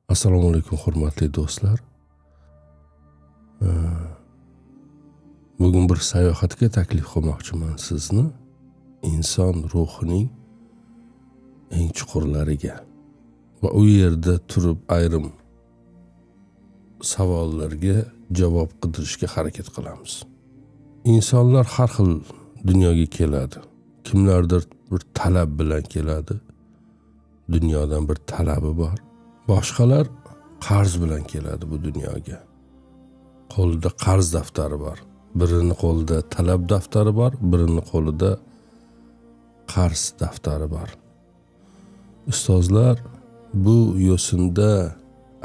Assalomu alaykum, hurmatli do'stlar. Bugun bir sayohatga taklif qilmoqchiman sizni. Inson ruhining eng chuqurlariga va u yerda turib ayrim savollarga javob qidirishga harakat qilamiz. Insonlar har xil dunyoga keladi. Kimlardir bir talab bilan keladi. Dunyodan bir talabi bor. Boshqalar qarz bilan keladi bu dunyoga. Qo'lida qarz daftari bor. Birini qo'lida talab daftari bor, birini qo'lida qarz daftari bor. Ustozlar bu yo'sinda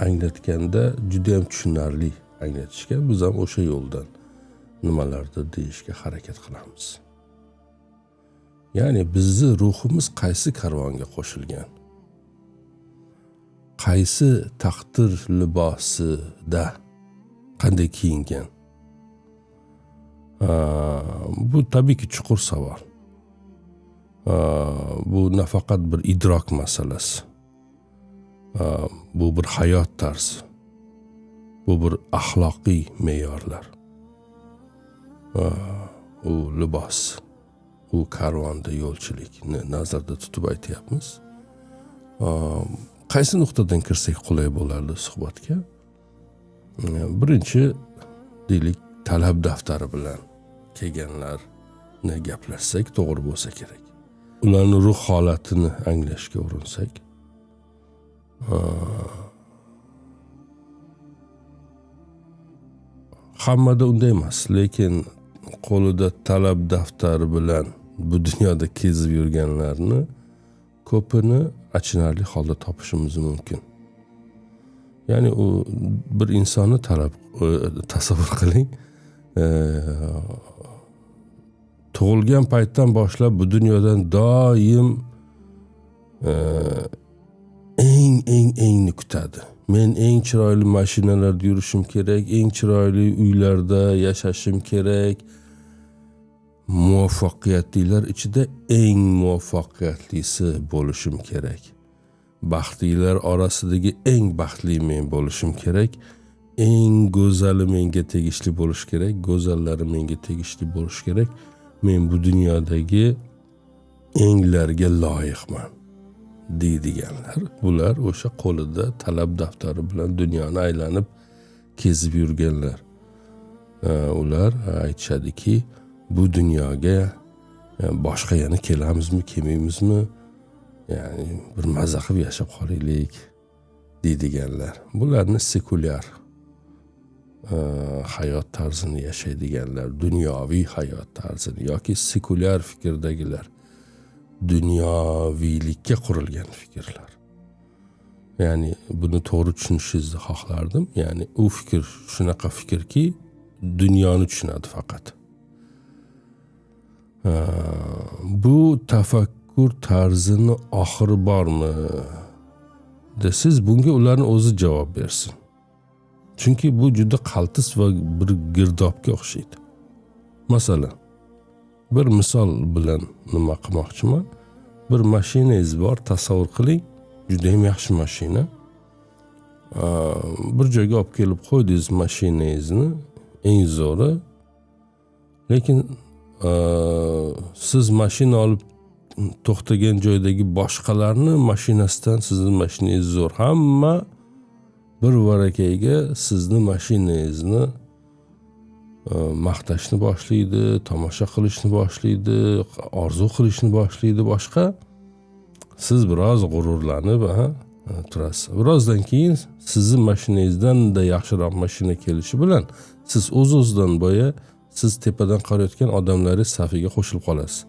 anglatganda juda ham tushunarli anglatishgan. Biz ham o'sha yo'ldan nimalardir deyishga harakat qilamiz. Ya'ni bizni ruhimiz qaysi karvonga qo'shilgan? Qaysi taqdir libosida qanday kiyingan? Bu tabiiyki chuqur savol. Bu nafaqat bir idrok masalasi. Bu bir hayot tarzi. Bu bir axloqiy me'yorlar. U libos, u karvonda yo'lchilikni nazarda tutib aytyapmiz. Qaysi nuqtadan kirsak qulay bo'lardi suhbatga? Birinchi, deylik, talab daftari bilan kelganlarni gaplashsak to'g'ri bo'lsa kerak. Ularni ruh holatini anglashga urinsak, hammada unday emas, lekin qo'lida talab daftari bilan bu dunyoda kezib yurganlarni ko'pini achinarli holda topishimiz mumkin. Ya'ni u bir insonni talab tasavvur qiling. Tug'ilgan paytdan boshlab bu dunyodan doim eng eng engni kutadi. Men eng chiroyli mashinalarda yurishim kerak, eng chiroyli uylarda yashashim kerak. Muvaffaqiyatlilar ichida eng muvaffaqiyatlisi bo'lishim kerak. Baxtlilar orasidagi eng baxtli men bo'lishim kerak. Eng go'zali menga tegishli bo'lishi kerak, go'zallari menga tegishli bo'lishi kerak. Men bu dunyodagi englarga loyiqman deydiganlar, bular o'sha qo'lida talab daftari bilan dunyoni aylanib kezib yurganlar. Ular aytishadiki, bu dunyoga boshqa yana kelamizmi, kelmaymizmi? Ya'ni bir maza qilib yashab qolaylik deydiganlar. Bularni sekulyar hayot tarzini yashaydiganlar, dunyoviy hayot tarzini yoki sekulyar fikrdagilar, dunyoviylikka qurilgan fikrlar. Ya'ni buni to'g'ri tushunishingizni xohlardim. Ya'ni u fikr shunaqa fikrki, dunyoni tushunadi faqat. Bu tafakkur tarzini oxiri bormi desangiz, bunga ularni o'zi javob bersin. Chunki bu juda qaltis va bir girdobga o'xshaydi. Masalan, bir misol bilan nima qilmoqchiman? Bir mashinangiz bor, tasavvur qiling, juda ham yaxshi mashina. Bir joyga olib kelib qo'ydingiz mashinangizni, eng zo'ri. Lekin siz mashina olib to'xtagan joydagi boshqalarni mashinasidan sizni mashinangiz zo'r. Hamma bir varakayga sizni mashinangizni maqtashni boshlaydi, tomosha qilishni boshlaydi, orzu qilishni boshlaydi boshqa. Siz biroz g'ururlanib, turasiz. Birozdan keyin sizni mashinangizdan-da yaxshiroq mashina kelishi bilan siz o'z-o'zidan boya siz tepadan qarayotgan odamlaringiz safiga qo'shilib qolasiz.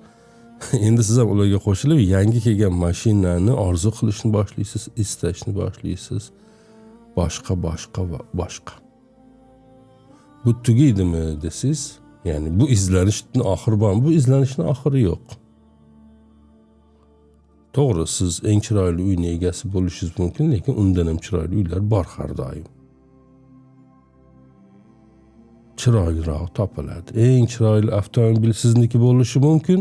Endi siz ham ularga qo'shilib yangi kelgan mashinani orzu qilishni boshlaysiz, istashni boshlaysiz. Boshqa, boshqa va boshqa. Bu tugaydimi desangiz, ya'ni bu izlanishning oxiri bormi? Bu izlanishning oxiri yo'q. To'g'ri, siz eng chiroyli uyni egasi bo'lishingiz mumkin, lekin undan ham chiroyli uylar bor har doim. Chiroyliroq topiladi. Eng chiroyli avtomobil sizniki bo'lishi mumkin.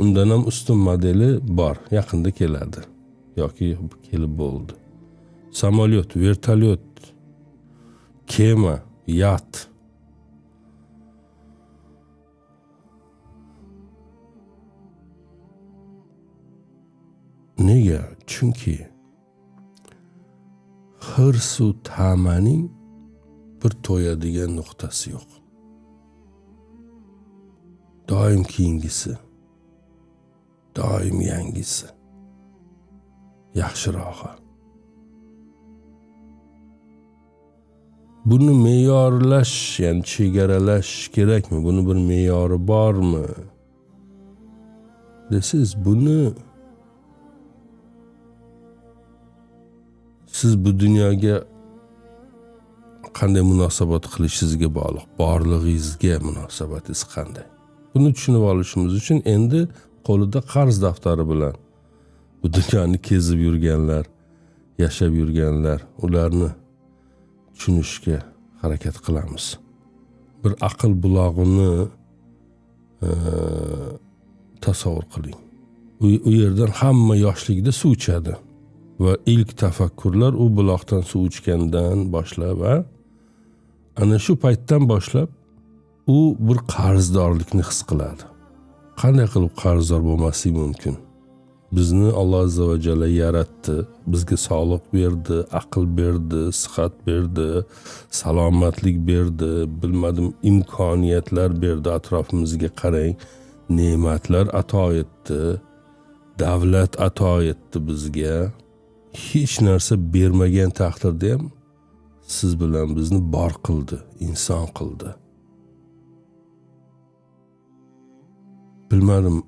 Undan ham ustun modeli bor, yaqinda keladi yoki kelib bo'ldi. Samolyot, vertolyot, kema, yaxt. Nega? Chunki hirsu tamaning bir to'yadigan nuqtasi yo'q. Doim keyingisi, doim yangisi, yaxshirog'i. Buni me'yorlash, ya'ni chegaralash kerakmi? Buni bir me'yori bormi? Desiz, buni siz bu dunyoga qanday munosabat qilishingizga bog'liq, borlig'ingizga munosabatingiz qanday? Buni tushunib olishimiz uchun endi qo'lida qarz daftari bilan bu dunyoni kezib yurganlar, yashab yurganlar, ularni tushunishga harakat qilamiz. Bir aql bulog'ini tasavvur qiling. U yerdan hamma yoshligida suv ichadi va ilk tafakkurlar u buloqdan suv ichgandan boshlab, ana shu paytdan boshlab u bir qarzdorlikni his qiladi. Qanday qilib qarzdor bo'lmaslik mumkin? Bizni Alloh azza va jalla yaratdi, bizga sog'liq berdi, aql berdi, sihat berdi, salomatlik berdi, bilmadim imkoniyatlar berdi, atrofimizga qarang, ne'matlar ato etdi, davlat ato etdi bizga. Hech narsa bermagan taqdirda ham siz bilan bizni bor qildi, inson qildi. Bilmadim,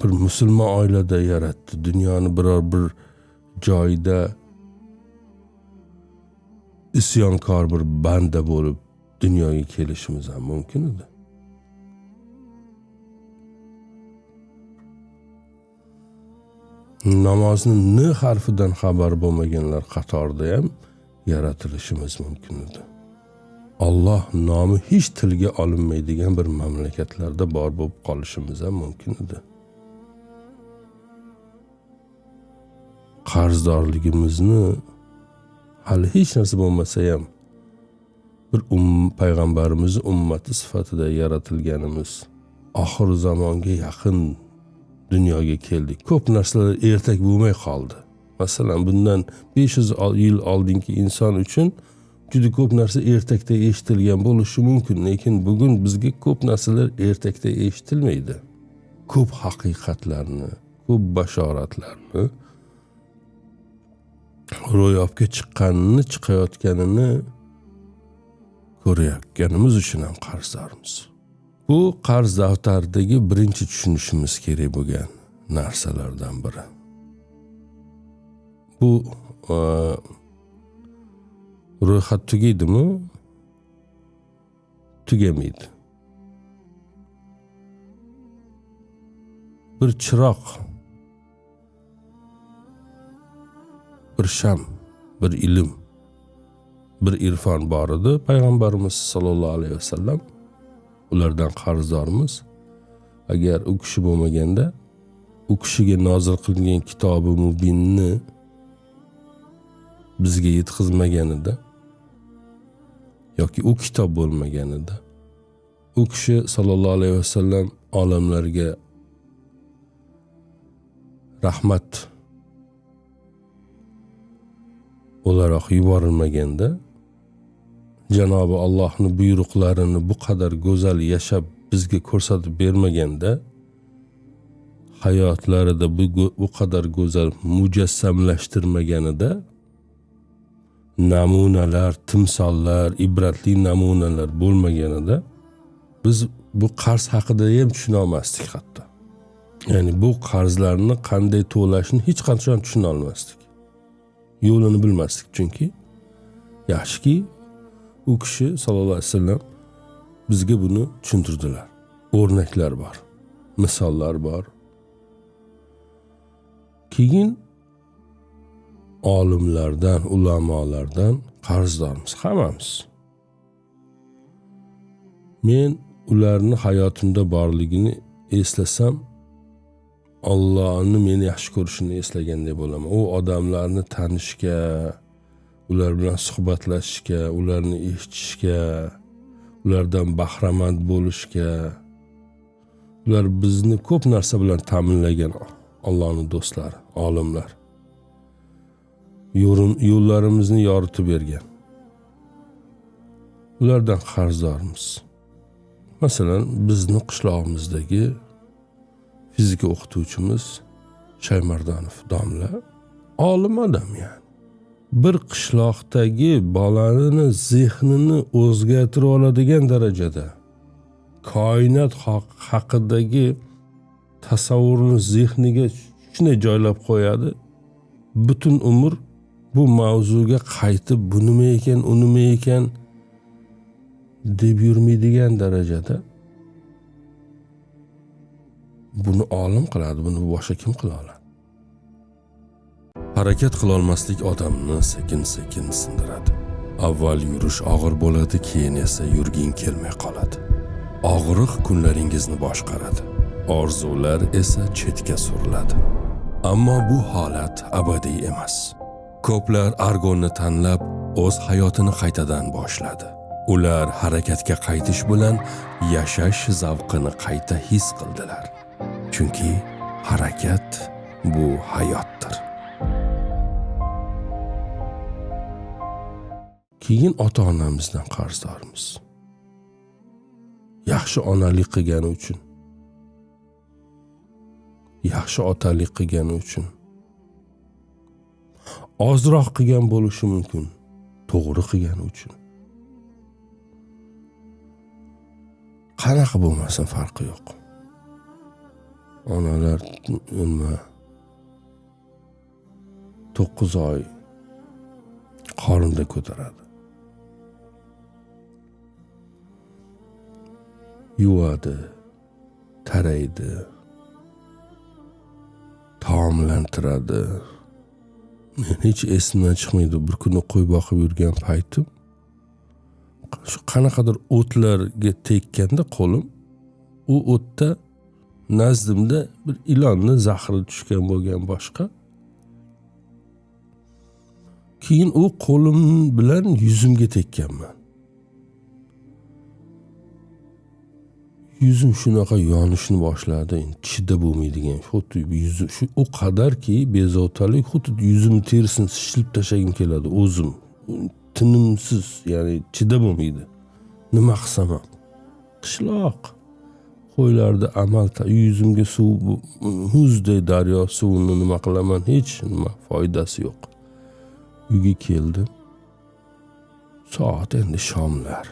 bir musulmon oilada yaratdi, dunyoni biror bir joyda isyonkor bir banda bo'lib dunyoga kelishimiz ham mumkin edi. Namozni n harfidan xabar bo'lmaganlar qatorida ham yaratilishimiz mumkin edi. Alloh nomi hech tilga olinmaydigan bir mamlakatlarda bor bo'lib qolishimiz ham mumkin edi. Qarzdorligimizni hali hech narsa bo'lmasa ham bir payg'ambarimizni ummati sifatida yaratilganimiz, oxir zamonga yaqin dunyoga keldik. Ko'p narsalar ertak bo'lmay qoldi. Masalan, bundan 500 yil oldingi inson uchun juda ko'p narsa ertakda eshitilgan bo'lishi mumkin, lekin bugun bizga ko'p narsalar ertakda eshitilmaydi. Ko'p haqiqatlarni, ko'p bashoratlarni ro'yobga chiqqanini, chiqayotganini ko'rayotganimiz uchun ham qarzdormiz. Bu qarz daftaridagi birinchi tushunishimiz kerak bo'lgan narsalardan biri. Bu ro'yxat tugaydimi? Tugamaydi. Bir chiroq, bir sham, bir ilm, bir irfon bor edi payg'ambarimiz sollallohu alayhi vasallam. Ulardan qarzdormiz. Agar u kishi bo'lmaganda, u kishiga nozil qilingan kitobi mubinni bizga yetkazmaganida yoki u kitob bo'lmaganida, u kishi sollallohu alayhi vasallam olamlarga rahmat o'laroq yuborilmaganda, Janobi Allohning buyruqlarini bu qadar go'zal yashab bizga ko'rsatib bermaganda, hayotlarida bu qadar go'zal mujassamlashtirmaganida, namunalar, timsollar, ibratli namunalar bo'lmaganida biz bu qarz haqida ham tushuna olmasdik hatto. Ya'ni bu qarzlarni qanday to'lashni hech qachon tushuna olmasdik. Yo'lini bilmasdik chunki. Yaxshiki, u kishi sollallohu alayhi vasallam bizga buni tushuntirdilar. O'rnaklar bor, misollar bor. Keyin olimlardan, ulamolardan qarzdormiz hammamiz. Men ularni hayotimda borligini eslasam, Allohni meni yaxshi ko'rishini eslagandek bo'laman. U odamlarni tanishga, ular bilan suhbatlashishga, ularni eshitishga, ulardan bahramand bo'lishga, ular bizni ko'p narsa bilan ta'minlagan Allohning do'stlari, olimlar. Yo'llarimizni yoritib bergan. Ulardan qarzdormiz. Masalan, bizni qishlog'imizdagi fizika o'qituvchimiz Shaymardonov domla olim odam yani. Bir qishloqdagi bolani zehnini o'zgartira oladigan darajada koinot haqidagi tasavvurni zehniga shunday joylab qo'yadi. Butun umr bu mavzuga qaytib bu nima ekan, u nima ekan deb yurmaydigan darajada buni olim qiladi, buni boshqa kim qila oladi? Harakat qila olmaslik odamni sekin-sekin sindiradi. Avval yurish og'ir bo'ladi, keyin esa yurging kelmay qoladi. Og'riq kunlaringizni boshqaradi. Orzular esa chetga suriladi. Ammo bu holat abadiy emas. Ko'plar argonni tanlab, o'z hayotini qaytadan boshladi. Ular harakatga qaytish bilan yashash zavqini qayta his qildilar. Chunki harakat bu hayotdir. Keyin ota-onamizdan qarzdormiz. Yaxshi onalik qilgani uchun, yaxshi otalik qilgani uchun, ozroq qilgan bo'lishi mumkin, to'g'ri qilgani uchun. Qanaqa bo'lmasin farqi yo'q. Onalar nima 9 oy qorinda ko'taradi. Yuvadi, taraydi, taomlantiradi. Men hech esimdan chiqmaydi. Bir kuni qo'y boqib yurgan paytim shu qanaqadir o'tlarga tekkanda qo'lim, u o'tda nazdimda bir ilonni zahri tushgan bo'lgan boshqa. Keyin u qo'lim bilan yuzimga tekkanman. Yuzim shunaqa yonishni boshladi, endi chidab bo'lmaydigan. Xuddi yuzim shu u qadarki bezovtalik, xuddi yuzim terisini shilib tashlagim keladi o'zim. Tinimsiz, ya'ni chidab bo'lmaydi. Nima qilsam ham. Qishloq qo'ylarda amal yuzimga suv, muzday daryo suvini nima qilaman, hech nima foydasi yo'q. Uyga keldim. Soat endi shomlar.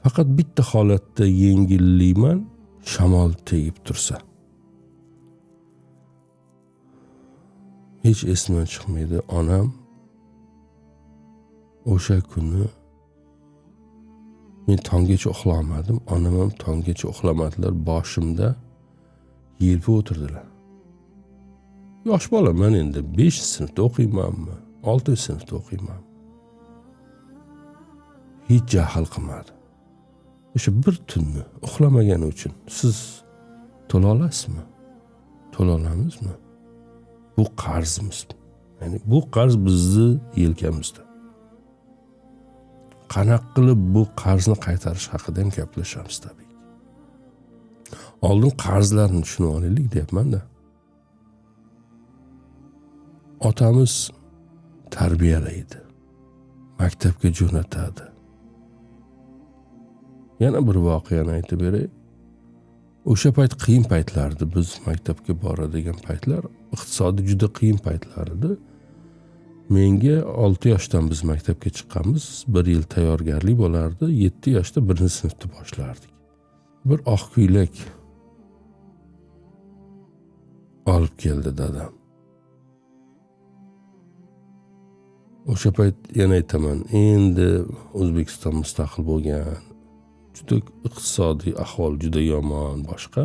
Faqat bitta holatda yengillayman, shamol tegib tursa. Hech esimdan chiqmaydi. Onam o'sha kuni men tonggacha uxlamadim, onam ham tonggacha uxlamadilar, boshimda yelpib o'tirdilar. Yosh bolaman endi, 5 sinfda o'qiymanmi, 6 sinfda o'qiyman. Hech jahl qilmadi. O'sha bir tunni uxlamagani uchun siz to'la olasizmi? To'la olamizmi? Bu qarzimiz. Ya'ni bu qarz bizni yelkamizda. Qanaqa qilib bu qarzni qaytarish haqida ham gaplashamiz tabiiyki. Oldin qarzlarni tushunib olaylik deyapman-da. Otamiz tarbiyalaydi, maktabga jo'natadi. Yana bir voqeani aytib beray. O'sha payt qiyin paytlardi, biz maktabga boradigan paytlar, iqtisodiy juda qiyin paytlar edi. Menga 6 yoshdan biz maktabga chiqqanmiz, 1 yil tayyorgarlik bo'lardi, 7 yoshda 1-sinfni boshlardik. Bir oq ko'ylak olib keldi dadam. O'sha payt yana aytaman, endi O'zbekiston mustaqil bo'lgan, juda iqtisodiy ahvol juda yomon, boshqa.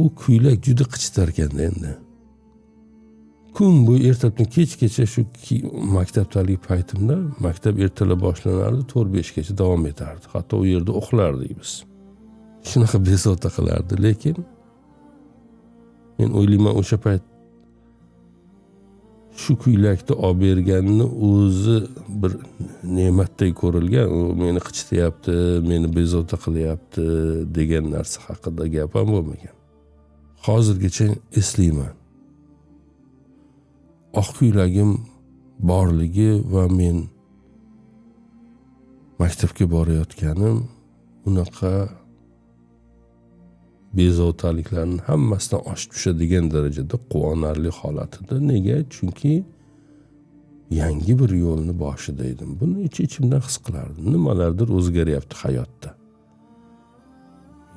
U ko'ylak juda qichitar ekanda endi. Kun bo'yi ertalabdan kechgacha shu maktabdalik paytimda, maktab ertalab boshlanardi, 4-5 gacha davom etardi. Hatto u yerda uxlardik biz. Shunaqa bezovta qilardi, lekin men o'ylayman o'sha payt shu kuylakni olib berganini o'zi bir ne'matday ko'rilgan. U meni qichityapti, meni bezovta qilyapti degan narsa haqida gap ham bo'lmagan. Hozirgacha eslayman. Oq kuylagim borligi va men maktabga borayotganim unaqa bezovtaliklarning hammasidan oshib tushadigan darajada quvonarli holat edi. Nega? Chunki yangi bir yo'lni boshida edim. Buni ich-ichimdan his qilardim. Nimalardir o'zgaryapti hayotda.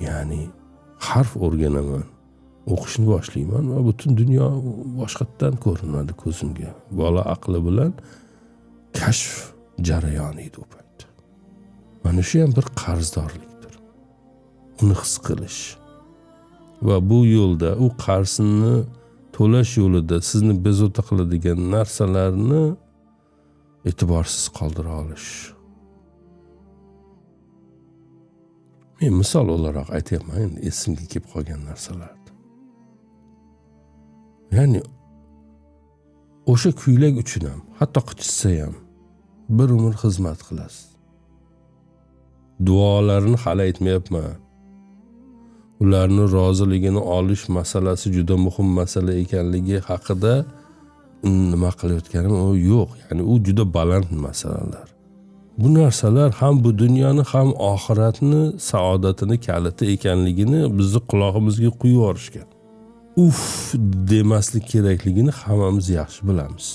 Ya'ni harf o'rganaman, o'qishni boshlayman va butun dunyo boshqatdan ko'rinadi ko'zimga. Bola aqli bilan kashf jarayoni edi u payt. Mana shu ham bir qarzdorlikdir. Uni his qilish va bu yo'lda, u qarzini to'lash yo'lida sizni bezovta qiladigan narsalarni e'tiborsiz qoldira olish. Men misol o'laroq aytyapman, endi esimga kelib qolgan narsalarni. Ya'ni o'sha kuylak uchun ham, hatto qichitsa ham bir umr xizmat qilasiz. Duolarini hali aytmayapman. Ularni roziligini olish masalasi juda muhim masala ekanligi haqida nima qilayotganim u yo'q. Ya'ni u juda baland masalalar. Bu narsalar ham bu dunyoni ham oxiratni saodatini kaliti ekanligini bizni qulog'imizga quyib yuborishgan. Uf demaslik kerakligini hammamiz yaxshi bilamiz.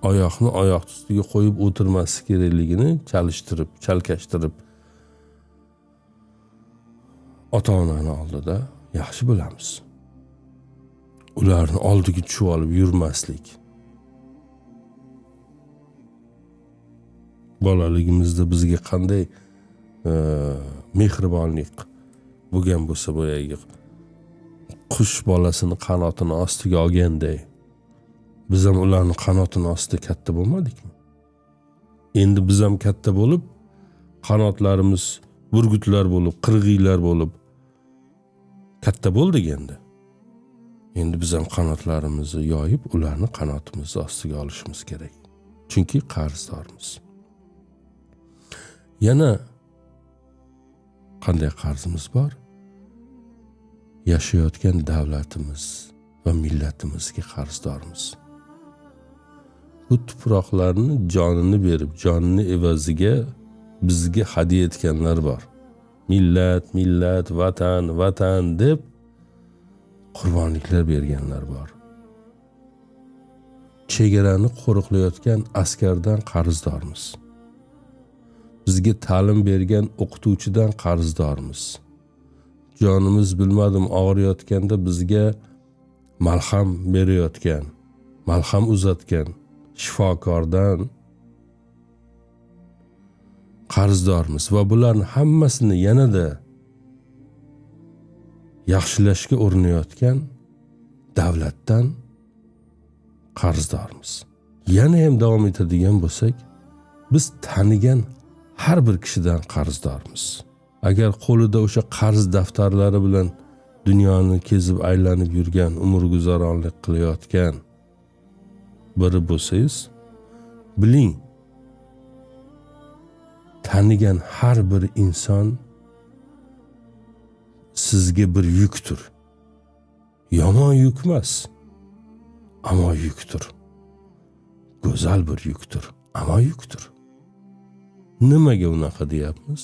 Oyoqni oyoq ustiga qo'yib o'tirmaslik kerakligini chalishtirib, chalkashtirib ota-onani oldida yaxshi bilamiz. Ularni oldiga tushib olib yurmaslik. Bolaligimizda bizga qanday mehribonlik bo'lgan bo'lsa, boyagi qush bolasini qanotini ostiga olganday, biz ham ularni qanotini ostida katta bo'lmadikmi? Endi biz ham katta bo'lib, qanotlarimiz burgutlar bo'lib, qirg'iylar bo'lib katta bo'ldik endi. Endi biz ham qanotlarimizni yoyib, ularni qanotimizni ostiga olishimiz kerak. Chunki qarzdormiz. Yana qanday qarzimiz bor? Yashayotgan davlatimiz va millatimizga qarzdormiz. Bu tuproqlarni jonini berib, jonini evaziga bizga hadya etganlar bor. Millat, millat, vatan, vatan deb qurbonliklar berganlar bor. Chegarani qo'riqlayotgan askardan qarzdormiz. Bizga ta'lim bergan o'qituvchidan qarzdormiz. Jonimiz bilmadim og'riyotganda bizga malham berayotgan, malham uzatgan shifokordan qarzdormiz va bularning hammasini yanada yaxshilashga urinayotgan davlatdan qarzdormiz. Yana ham davom etadigan bo'lsak, biz tanigan har bir kishidan qarzdormiz. Agar qo'lida o'sha qarz daftarlari bilan dunyoni kezib aylanib yurgan, umr guzaronlik qilayotgan biri bo'lsangiz, biling, tanigan har bir inson sizga bir yukdir. Yomon yuk emas, ammo yukdir. Go'zal bir yukdir, ammo yukdir. Nimaga unaqa deyapmiz?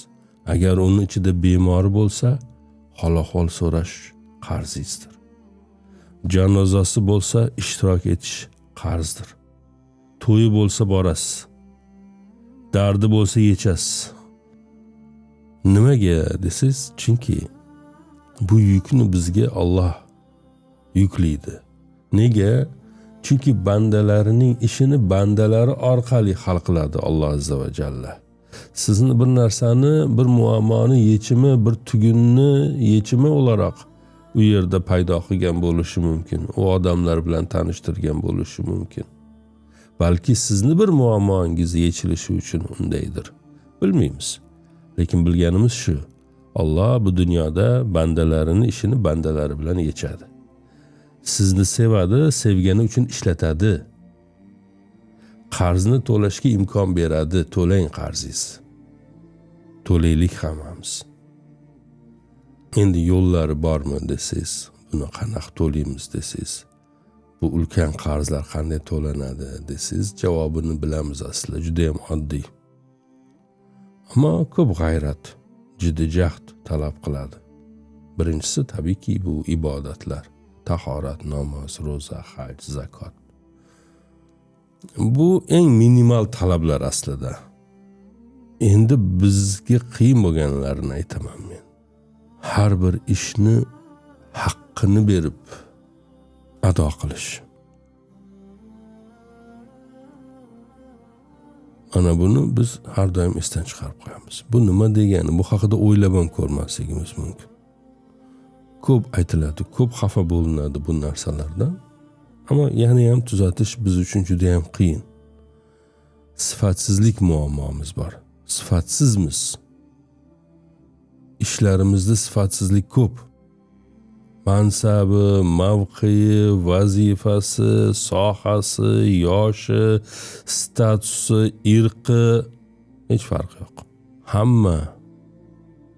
Agar uni ichida bemor bo'lsa, hol-ahvol so'rash qarzingizdir. Janozasi bo'lsa, ishtirok etish qarzdir. To'yi bo'lsa borasiz. Dardi bo'lsa yechasiz. Nimaga desangiz, chunki bu yukni bizga Alloh yuklaydi. Nega? Chunki bandalarining ishini bandalari orqali hal qiladi Alloh azza va jalla. Sizni bir narsani, bir muammoni yechimi, bir tugunni yechimi o'laroq u yerda paydo qilgan bo'lishi mumkin. U odamlar bilan tanishtirgan bo'lishi mumkin. Balki sizni bir muammongiz yechilishi uchun undaydir. Bilmaymiz. Lekin bilganimiz shu. Alloh bu dunyoda bandalarini ishini bandalari bilan yechadi. Sizni sevadi, sevgani uchun ishlatadi. Qarzni to'lashga imkon beradi. To'lang qarzingizni. To'laylik hammamiz. Endi yo'llari bormi desangiz, buni qanaqa to'laymiz desangiz, bu ulkan qarzlar qanday to'lanadi desangiz, javobini bilamiz aslida, juda ham oddiy. Ammo ko'p g'ayrat, jiddi jahd talab qiladi. Birinchisi tabiiyki bu ibodatlar, tahorat, namoz, ro'za, haj, zakot. Bu eng minimal talablar aslida. Endi bizga qiyin bo'lganlarini aytaman men. Har bir ishni haqqini berib ado qilish. Ana buni biz har doim esdan chiqarib qo'yamiz. Bu nima degani? Bu haqida o'ylab ham ko'rmasligimiz mumkin. Ko'p aytiladi, ko'p xafa bo'linadi bu narsalardan. Ammo yana ham tuzatish biz uchun juda ham qiyin. Sifatsizlik muammomiz bor. Sifatsizmiz. Ishlarimizda sifatsizlik ko'p. Mansabi, mavqei, vazifasi, sohasi, yoshi, statusi, irqi hech farqi yo'q. Hamma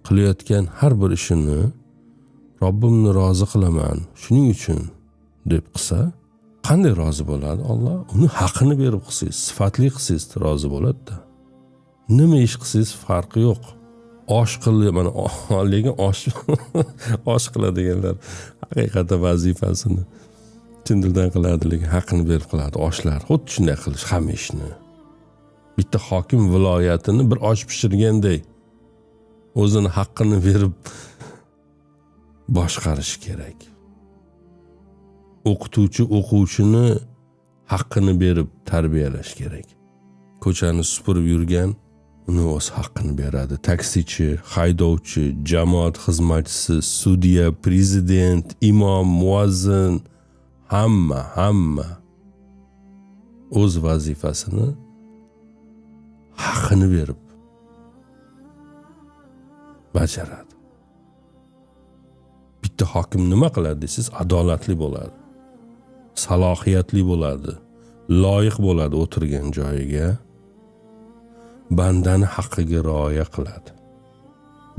qilayotgan har bir ishini Robbimni rozi qilaman, shuning uchun deb qilsa, qanday rozi bo'ladi Alloh? Uni haqini berib qilsangiz, sifatli qilsangiz rozi bo'ladi-da. Nima ish qilsangiz farqi yo'q. Osh qil, mana lekin osh qiladiganlar haqiqatda vazifasini chin dildan qiladi, lekin haqini berib qiladi. Oshlar xuddi shunday qilish hamma ishni. Bitta hokim viloyatini bir osh pishirganday o'zini haqqini berib boshqarish kerak. O'qituvchi o'quvchini haqqini berib tarbiyalash kerak. Ko'chani supurib yurgan uni o'z haqqini beradi. Taksichi, haydovchi, jamoat xizmatchisi, sudya, prezident, imom, muazzin, hamma o'z vazifasini haqqini berib bajaradi. Bitta hokim nima qiladi desangiz, adolatli bo'ladi, salohiyatli bo'ladi, loyiq bo'ladi o'tirgan joyiga, bandani haqqiga rioya qiladi.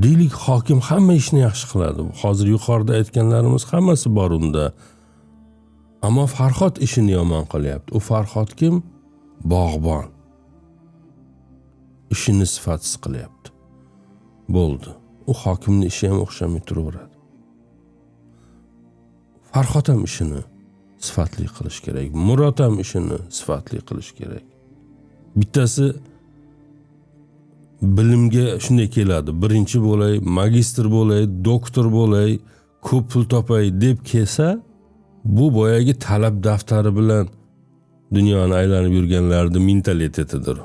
Deylik, hokim hamma ishni yaxshi qiladi. Hozir yuqorida aytganlarimiz hammasi bor unda. Ammo Farhod ishini yomon qilyapti. U Farhod kim? Bog'bon. Ishini sifatsiz qilyapti. Bo'ldi. U hokimning ishi ham o'xshamay turaveradi. Farhod ham ishini sifatli qilish kerak. Murod ham ishini sifatli qilish kerak. Bittasi bilimga shunday keladi. Birinchi bo'lay, magistr bo'lay, doktor bo'lay, ko'p pul topay deb kelsa, bu boyagi talab daftari bilan dunyoni aylanib yurganlarning mentalitetidir.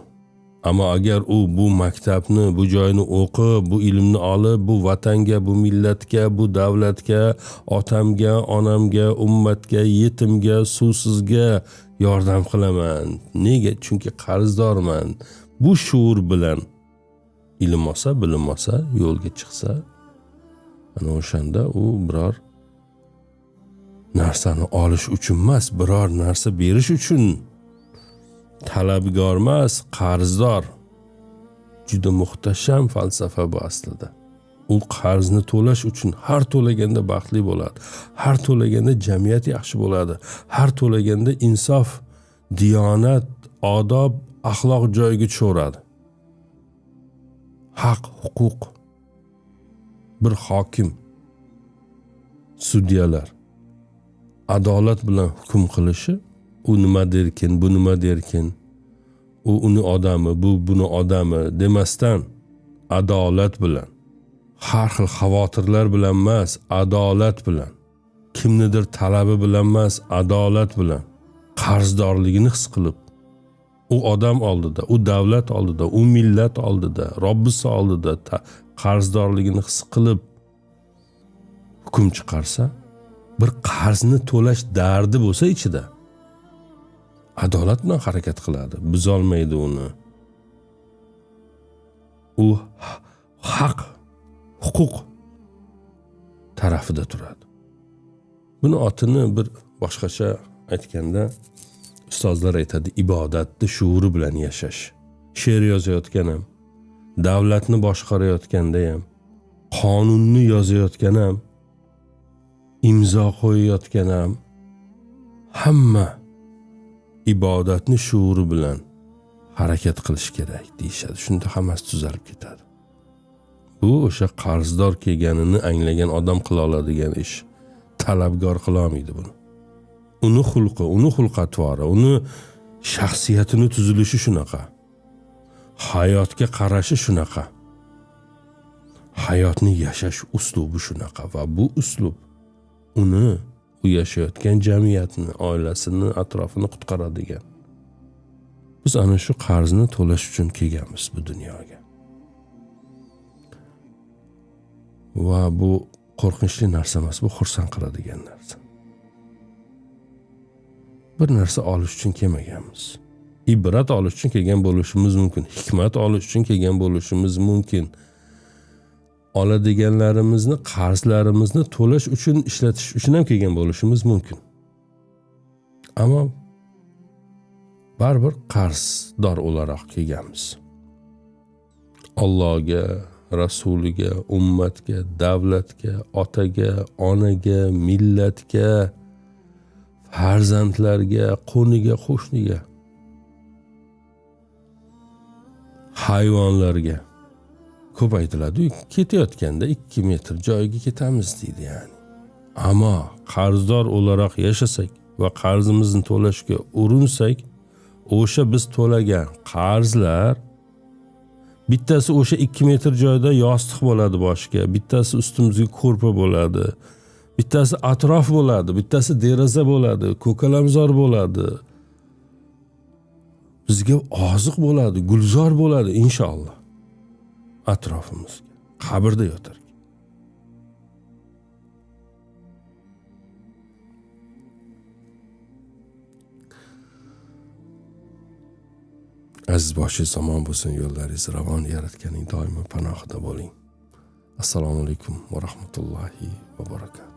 Ammo agar u bu maktabni, bu joyni o'qib, bu ilmni olib, bu vatanga, bu millatga, bu davlatga, otamga, onamga, ummatga, yetimga, suvsizga yordam qilaman. Nega? Chunki qarzdorman. Bu shuur bilan ilm olsa, bilim olsa, yo'lga chiqsa, ana o'shanda u biror narsani olish uchun emas, biror narsa berish uchun talabgor emas, qarzdor. Juda muhtasham falsafa bu aslida. U qarzni to'lash uchun har to'laganda baxtli bo'ladi. Har to'laganda jamiyat yaxshi bo'ladi. Har to'laganda insof, diyonat, odob, axloq joyiga tushaveradi. Haq, huquq, bir hokim, sudyalar adolat bilan hukm qilishi, u nima derkin, bu nima derkin, u uni odami, bu buni odami demasdan adolat bilan, har xil xavotirlar bilan emas, adolat bilan, kimnidir talabi bilan emas, adolat bilan, qarzdorligini his qilib, u odam oldida, u davlat oldida, u millat oldida, Robbisi oldida qarzdorligini his qilib hukm chiqarsa, bir qarzni to'lash dardi bo'lsa ichida, adolat bilan harakat qiladi, buzolmaydi uni. U haq Huquq tarafida turadi. Buni otini bir boshqacha aytganda ustozlar aytadi, ibodatni shuuri bilan yashash. She'r yozayotgan ham, davlatni boshqarayotganda ham, qonunni yozayotgan ham, imzo qo'yayotgan ham hamma ibodatni shuuri bilan harakat qilish kerak deyishadi. Shunda hammasi tuzalib ketadi. Bu o'sha qarzdor kelganini anglagan odam qila oladigan ish. Talabgor qila olmaydi buni. Uni xulqi, uni xulq-atvori, uni shaxsiyatini tuzilishi shunaqa. Hayotga qarashi shunaqa. Hayotni yashash uslubi shunaqa va bu uslub uni u yashayotgan jamiyatni, oilasini, atrofini qutqaradigan. Biz ana shu qarzni to'lash uchun kelganmiz bu dunyoga. Va bu qo'rqinchli narsa emas, bu xursand qiladigan narsa. Bir narsa olish uchun kelmaganmiz. Ibrat olish uchun kelgan bo'lishimiz mumkin, hikmat olish uchun kelgan bo'lishimiz mumkin. Oladiganlarimizni, qarzlarimizni to'lash uchun, ishlatish uchun ham kelgan bo'lishimiz mumkin. Ammo baribir qarzdor o'laroq kelganmiz. Allohga, Rasuliga, ummatga, davlatga, otaga, onaga, millatga, farzandlarga, qo'niga, qo'shniga, hayvonlarga ko'p aytiladi-ku, ketayotganda 2 metr joyiga ketamiz deydi ya'ni. Ammo qarzdor o'laroq yashasak va qarzimizni to'lashga urinsak, o'sha biz to'lagan qarzlar bittasi o'sha 2 metr joyda yostiq bo'ladi boshga, bittasi ustimizga ko'rpa bo'ladi, bittasi atrof bo'ladi, bittasi deraza bo'ladi, ko'kalamzor bo'ladi. Bizga oziq bo'ladi, gulzor bo'ladi inshaalloh. Atrofimizga qabrda yotar. Aziz boshingiz omon bo'lsin, yo'llaringiz ravon, yaratganing doimo panohida bo'ling. Assalomu alaykum va rahmatullohi va barakatuh.